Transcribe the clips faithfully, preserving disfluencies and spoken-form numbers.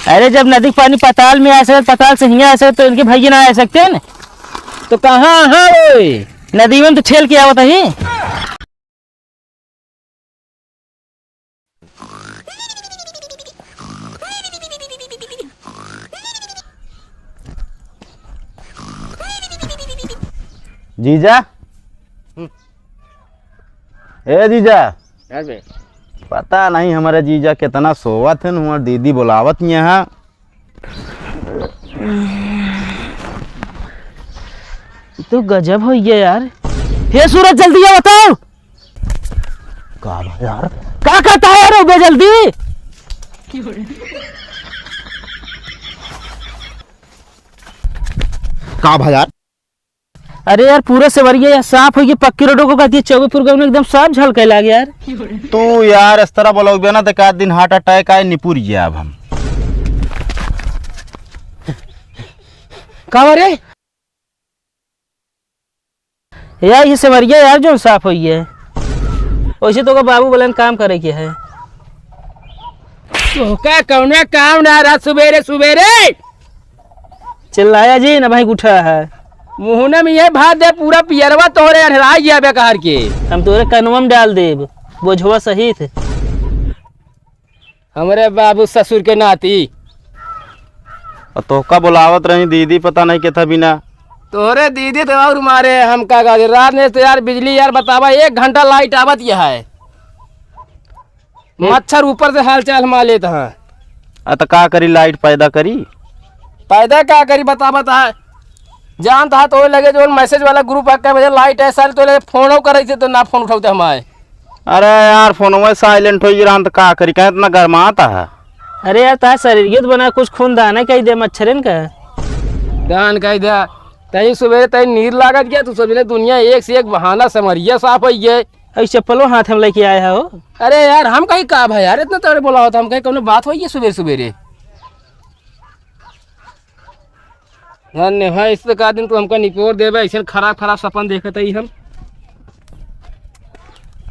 अरे, जब नदी के पानी पताल में आ सकत, पताल से हियाँ आ सकत, तो इनके भैया ना आ सकते हैं ना? तो कहाँ है वो? नदी में तो ठेल के आवत ही। जीजा, हम्म। ए जीजा, का बे? पता नहीं हमारे जीजा कितना सोवत हैं, हमार दीदी बुलावत ही यहाँ। तो गजब होइ गया यार। हे सूरज, जल्दी आ, बताओ। का भा यार? का कहता है यार, बे जल्दी। का भा यार? अरे यार, पूरा सेमरिया यार साफ होइ गया, पक्की रोडो को कहती है, चौबेपुर गौना एकदम साफ झलके लाग यार। तू यार इस तरह बोलोगे ना तो एक आध दिन heart attack आए, निपुर गया अब हम। का रे? यार, ये सेमरिया यार, जो साफ होई है, वैसे तो का बाबू बोलन काम करे के है। तोहका कौनो काम ना रहा सुबेरे सुबेरे? चिल्लाया जी ना भाई, उठा है। मुहना में ये भात दे, पूरा पियरवा तोहरे अनहरा गया बेकार के। हम तोरे कनवा में डाल देब, बोझवा सहित। हमरे बाबू ससुर के नाती। और तोहका बुलावत रही दीदी, पता नहीं के था बिना। तोहरे दीदी तो और मारे, हम का कहते, रात में तो यार बिजली यार बतावा, एक घंटा लाइट आवत यह है। मच्छर ऊपर से हाल चाल हमार लेत हैं। आ, तो का करी, लाइट पैदा करी? पैदा का करी, बता, बता। जानत हा तो लगे जो message वाला group है, कह बजे लाइट है, साल तो लगे फोनो करे से तो ना फोन उठावते हमारे। अरे यार, फोनवा silent होइ रहा, तो का करी, कहे इतना गरमात है। अरे यार, तार शरीर के तो बना कुछ खून दान कइ दे मच्छरन का। दान कइ दे, तई सुबह तई नीर लागत गया, तू समझ ले दुनिया एक से एक बहाना, सेमरिया साफ होइ गए। अई चप्पलो हाथ में लेके आए हो। अरे यार, हम कहीं का भाई यार, इतना तगड़े बोला होता, हम कहीं कौनो बात होई है सुबेरे सुबेरे। धन्य है, इस का दिन तू हमका निपोर देबे, ऐसे खराब खराब सपन देखत हई हम।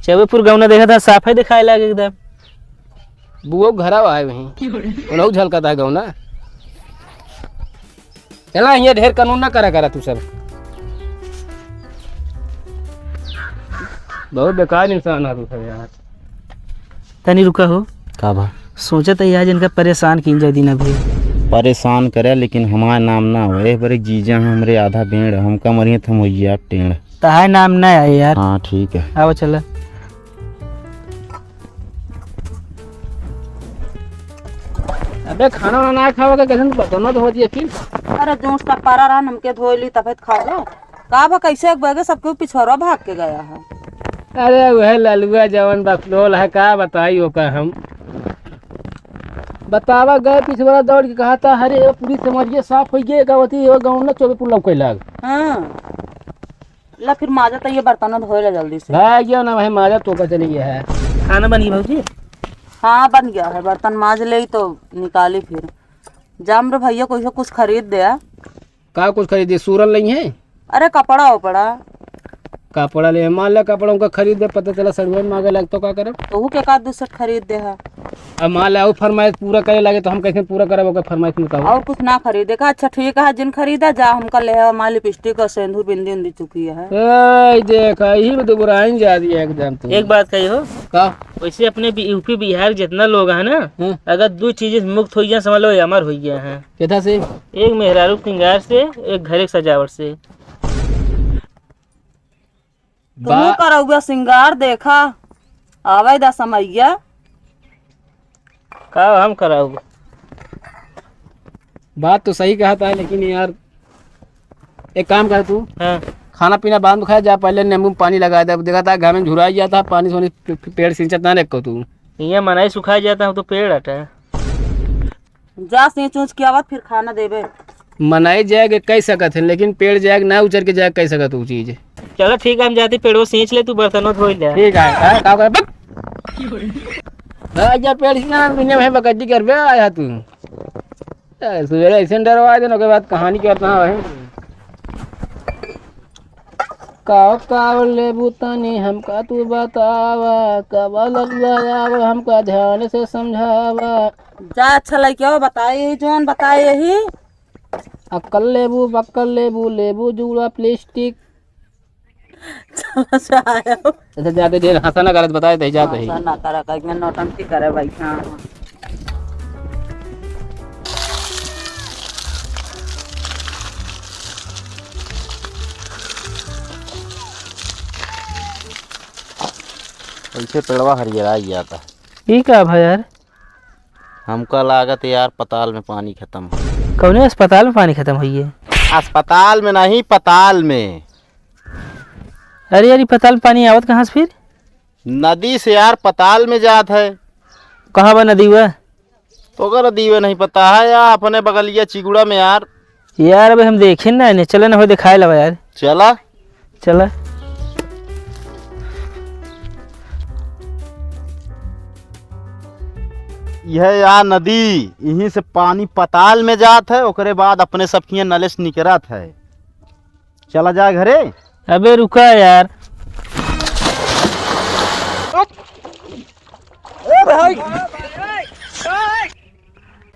चौबेपुर गौना देखत है, साफे दिखाए लागे एकदम। बुओ घरा आए वहीं, उन्हों झलकत है गौना। चला, ये ढेर कानून ना करा, करा तू सब। बहुत बेकार इंसान है तू सब यार। तनी रुका हो। का बा? सोचत है आज इनका परेशान कीन जाए दिन अभी। परेशान करे, लेकिन हमार नाम ना हो। एक बार एक जीजा हैं हमरे, आधा बेंड़, हमका मरिए त हम होइए आप टेंड़। तहार नाम ना आए यार। हाँ, ठीक है। आओ चला। अबे खाना वाना ना खाओगे, कैसे बर्तन धो दिए फिर? अरे जोश का पारा रहा, नमके धो ली तबे तो खा लो। का बा, कैसे एक बैगे सबके पिछोरा भाग के गया है? अरे वह ललुआ जवन बकलोल है, का बताई ओका हम। बतावा गए पिछवाड़ा दौड़ के कहा था, "अरे ये पूरी समझिए साफ होइ गए, गावती ये गाँव ना चौबे पुल्ला कोई लाग।" हाँ। ला फिर माजा तो ये बर्तन धोए ला जल्दी से। भाई गया ना भाई, माजा तो का चली गया है। खाना बनी भौजी? हाँ बन गया है, बर्तन माज ले तो निकाली फिर। जाम रे भैया, कोई से कुछ खरीद दे आ। का कुछ खरीदे? सूरन लई है? अरे, कपड़ा उपड़ा। कपड़ा ले, मान ले, कपड़ा उनका खरीद दे, पता चला सड़ुआ में मांगे लग तो का करब? तोहू के का दू सेट खरीद दे हा। अब मान ले, और फरमाइश पूरा करे लगे तो हम कैसे पूरा करब ओकर फरमाइश में कहू? और कुछ ना खरीदे का? अच्छा, ठीक है, जिन खरीदा जा, हमका ले आवा, मान लिपस्टिक और सेंधुर बिंदी उंदी चुकी है। ए, देख, यही में दुबराइन जा रही है एकदम तू। एक बात कही हो? का? वैसे अपने बि-, यूपी बिहार जितना लोग है ना, हम्म। अगर दो चीज से मुक्त हो जाए, समझ लो ये अमर हो गया है। केथा से? एक मेहरारू के सिंगार से, एक घरे के सजावट से। तुहू बा- करउआ सिंगार देखा, आवे दा समैया। का हम कराऊ? बात तो सही कहत है, लेकिन यार एक काम कर तू। हाँ। खाना पीना बाद में खाए जा, पहले नींबू में पानी लगा दे। देखा था घर में झुराई जाता, पानी सोनी पे-, पे-, पेड़ सिंचत ना एको तू। ये मनई सुखाई जाता, हम तो पेड़ हटे। जा सींच ऊंच के आवत, फिर खाना देबे। मनई जाए के कह सकत है, लेकिन पेड़ जाए के ना उचर के जाए के कह सकत उ चीज। चलो ठीक है, हम जाती पेड़वा सींच ले, तू बर्तनवा धोई ले। ठीक है, हाँ, का करे? बक! हाँ, जा पेड़ सींच ना, दुनिया में बकज्जी करबे आया तू। ए, सुबेरे ऐसे डरवा देन, ओके बाद कहानी करता है भाई। का, का लेबू तनी हमका तू बतावा, कब ललुआ आवे हमका ध्यान से समझावा। जा अच्छा लइके आओ, बताए यही जौन बताए यही। अक्कल लेबू, बक्कल लेबू, लेबू जूड़ा प्लास्टिक। चलो जाओ। अच्छा, जाते ढेर हंसा ना करत, बताए दे, जाते ही। हंसा ना करा, कहीं नौटंकी करे भाई। हाँ। कैसे पेड़वा हरियरा जाता। ई का भा यार? हमका लागत यार, पताल में पानी खतम हो। कौने अस्पताल में पानी खतम होइए? अस्पताल में नहीं, पताल में। अरे यार, ई पताल में पानी आवत कहाँ से फिर? नदी से यार, पताल में जात है। कहाँ बा नदी हुआ? ओकर नदी हुआ नहीं पता है यार, अपने बगलिया चिगुड़ा में यार। यार, अबे हम देखे ना इन्हें, चले ना हो दिखाए लवा यार। चला। चला। यह यार नदी, यहीं से पानी पताल में जात है, ओकरे बाद अपने सबकियाँ नले से निकरत है। चला जाए घरे। अबे रुका यार। ए भाई।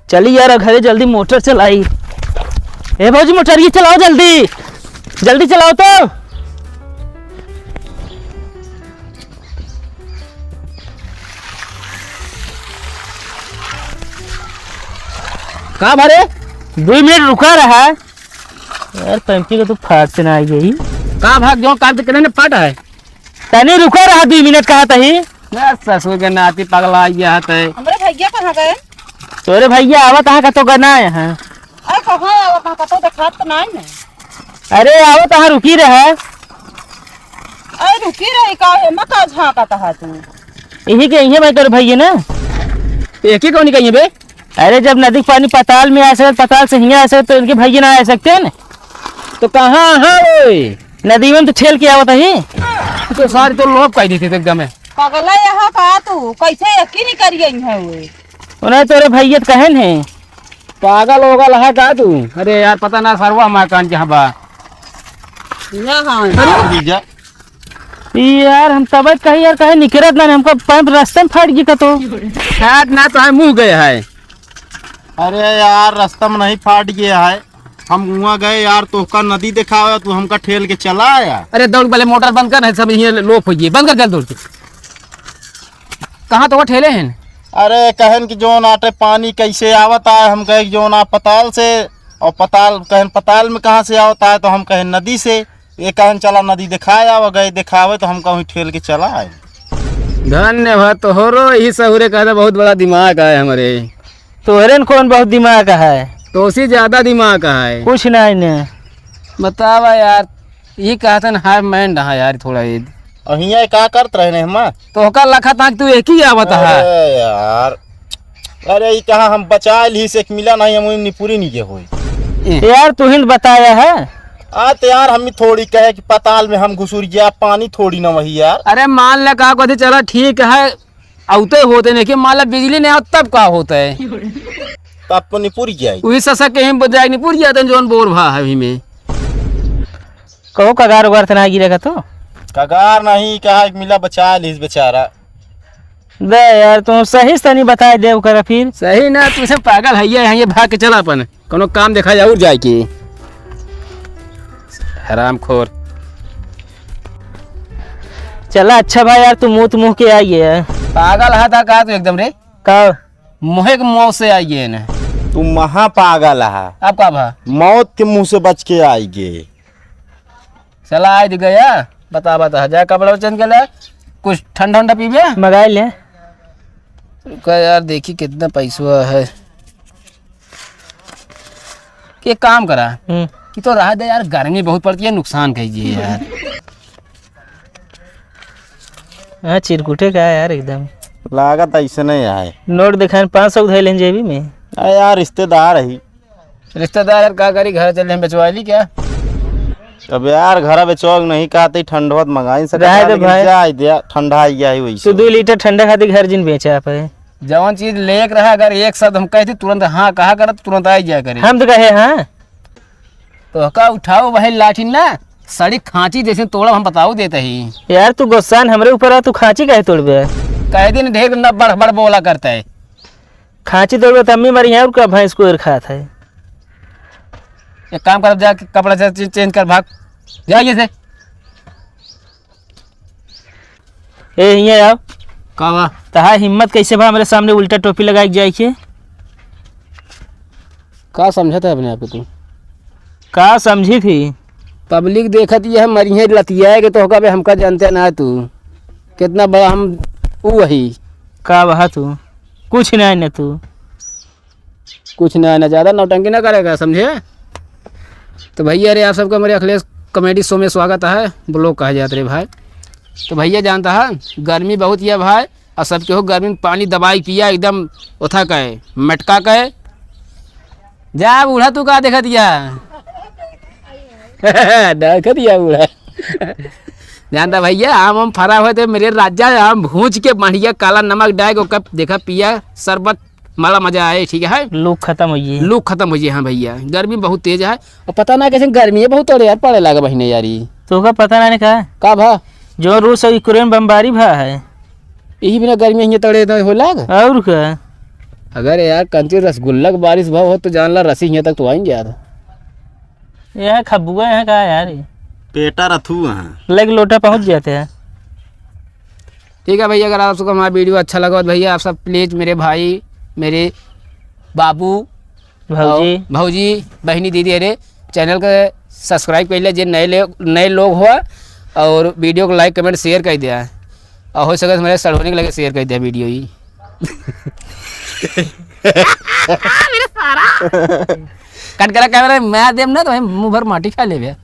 चली यार, घरे जल्दी मोटर चलाई। ए भौजी, मोटरिया चलाओ जल्दी, जल्दी चलाओ तो। का भरे? दो मिनट रुका रहा। यार, पैंपी का तो फाट से ना आई गई। का भाग जो काम से कितने फाट है? तनी रुका रहा, दो मिनट कहा तही। यार, ससुर के नाती पगला आ गया है तय। हमरे भैया कहाँ गए? तोरे भैया आवत कहाँ का तो गना है, हाँ। अरे, कहाँ आवत कहाँ का तो देखात तो नहीं है। अरे, आवत कहाँ रुकी रहा। अरे, रुकी रही का है, मैं का झाँकत है तू? यही के, यही भाई तोरे भैया ना। एक ही कौन कहीं बे? अरे, जब नदी के पानी पताल में आ सकत, पताल से हियाँ आ सकत, तो इनके भैया ना आ सकते हैं ना? तो कहाँ है ओए? नदी में तो ठेल के आवत ही। तो सारी तो लोप कह देते थे एकदम। पगला यहाँ का तू, कैसे यकीन करिए है ओए? उन्हें तोरे भैया तो कहन है। पागल ओगल है का तू? अरे यार, पता ना सरवा हमार कान कहाँ बा। यहाँ है। अरे जीजा। ई यार, हम तब कही यार, कहे निकरत ना, हमका पैंप रास्ते में फाट गई का तो। फाट ना तो है, मुँह गए है। अरे यार, रास्ता में नहीं फाट गया है, हम हुआँ गए यार, तोहका नदी देखावे, तू हमका ठेल के चला आया। अरे दौड़ पहले मोटर बंद कर, नहीं सब ये लोप होइए, बंद कर, चल दौड़ के। कहाँ तो ठेले हैं? अरे कहन कि जौन आटे पानी कैसे आवत आए, हम कहे कि जौन आ पताल से, और पताल, कहन पताल में कहाँ से आवत आए, तो हम कहे नदी से। ये कहन चला नदी देखाए आवा, गए देखावे तो हमका वहीं ठेल के चला आए। धन्यवाद तोहरो, यही सहुरे कहता बहुत बड़ा दिमाग आए हमरे। तोहरे न कौन बहुत दिमाग है? तोसी ज्यादा दिमाग है। कुछ नहीं ने। बतावा यार, ये कहता न हार मैंड रहा यार थोड़ा ये। और हियाँ का करत रहे ने हमा? तो ओकर लखा ताक तू एक ही आवत है। अरे यार, अरे, ई कहाँ हम बचा ली से एक मिला नहीं, हम निपुरी नहीं के होई। ए। यार, तू ही न बताया है। आ, तो यार, हम ही थोड़ी कहे कि पताल में हम घुसुर गया, पानी थोड़ी ना वही यार। अरे, मान ले का कहते, चला ठीक है, औते होते नहीं कि मान ले बिजली नहीं आवत, तब का होता है? तब तो निपुर गया ही। वही ससा के हम बजाय निपुर गया था, जौन बोर भा है अभी में। कहो कगार उगार त ना गिरे का तो? कगार नहीं, कहा एक मिला बचा लीस बेचारा। दे यार, तू सही से तनी बताए दे ओकरा फिर। सही ना, तू से पागल है ये, है ये, भाग के चला अपन, कोनो काम देखा जा और जाए के। हरामखोर। चला अच्छा भाई यार, तू मुंह मुंह के आई है। पागल है था का तू एकदम रे? का? मोहे के मौत से आई है ना। तू महा पागल है। अब का भा? मौत के मुंह से बच के आई गे। चला, आज गया, बता, बता, जा कपड़ा चेंज कर ले, कुछ ठंडा, ठंडा पीबे? मंगाई ले। रुका यार, देखी कितना पैसा है। एक काम करा हम्म। कि तो रहा दे यार, गर्मी बहुत पड़ती है, नुकसान कह दिए यार। हाँ, चिरकुटे का है यार एकदम। लागत ऐसे नहीं है। नोट दिखाएं, पाँच सौ धइले जेबी में। अरे यार, रिश्तेदार है। रिश्तेदार यार, का करी, घर चले, हम बेचवा ली क्या? अब यार, घर बेचोग नहीं कहते, ठंडवत मंगाई सके रहे दे यार, लेकिन भाई। जाए दे, ठंडा आई गया है वैसे। तू दो लीटर ठंडा खातिर घर जिन बेचा आप है। जवन चीज लेक रहा, अगर एक शब्द हम कहते, तुरंत हाँ कहा करत, तुरंत आई जाया करे। हम तो कहे हाँ। तो का उठाओ भाई लाठी ना, सड़ी खांची जैसे तोड़ब हम बताओ देते ही। यार, तू गुस्सान हमरे ऊपर आ, तू खांची काहे तोड़बे? कह दिन ढेर ना बड़ बड़ बोला करता है। खांची दौड़बे त अम्मी मरी है, और का भैंस को एर खात है। एक काम कर, जा कपड़ा चे-, चे-, चेंज कर, भाग, जा ये से। ए, हियाँ आओ। का बा? तहार हिम्मत कैसे भा हमरे सामने उल्टा टोपी लगाइ के जाए के? का समझत है अपने आप के तू? का समझी थी? पब्लिक देखत यह मरिहे लतियाए के, तो कहबे हमका जानते ना तू। कितना बड़ा हम ऊ वही। का बहा तू? कुछ नहीं न तू। कुछ ना, ना, ज्यादा नौटंकी ना करेगा, समझे? तो भैया रे, आप सबको हमारे अखिलेश कॉमेडी शो में स्वागत है। ब्लॉग कहा जात रे भाई। तो भैया जानता है, गर्मी बहुत ही है भाई, और सब केहू गर्मी में पानी दबाई पिया, एकदम ओथा कहे, मटका कहे। जा बूढ़ा, तू का देखत या? देखत या बूढ़ा। जानता भैया, आम, आम फरा हुए थे मेरे राजा, आम भूंज के बढ़िया काला नमक डाल के ओकर देखा पिया शरबत, बड़ा मजा आए, ठीक है? लू खत्म होइ जाए। लू खत्म होइ जाए, हाँ भैया, गर्मी बहुत तेज है। और पता ना कैसे गर्मी है बहुत, अरे यार, पड़े लागा बहिने यारी। तो का पता ना ने का? का भा? जो रूस और यूक्रेन बमबारी भा है। यही बिना गर्मी हियाँ तड़े तो हो लाग। और का? अगर यार कंची रसगुल्ला के बारिश भा हो तो जान ला रसी हियाँ तक तो आएंगे यार। यहाँ खबुआ यहाँ का यार? पेटा रथू हैं। लेके लोटा पहुँच जाते हैं। ठीक है भैया, अगर आप सबको हमारा वीडियो अच्छा लगा तो भैया आप सब प्लीज मेरे भाई, मेरे बाबू, भौजी। और भौजी, बहिनी, दीदी, अरे चैनल के सब्सक्राइब कर ले, जे नए ले-, नए लोग हो, और वीडियो को लाइक, कमेंट, शेयर कर दिया, और हो सके तो हमारे सड़ोनी के लगे शेयर कर दिया वीडियो ही। मेरे सारा। कट करा कैमरा, मैं देम ना तो भाई मुंह भर माटी खा लेबे।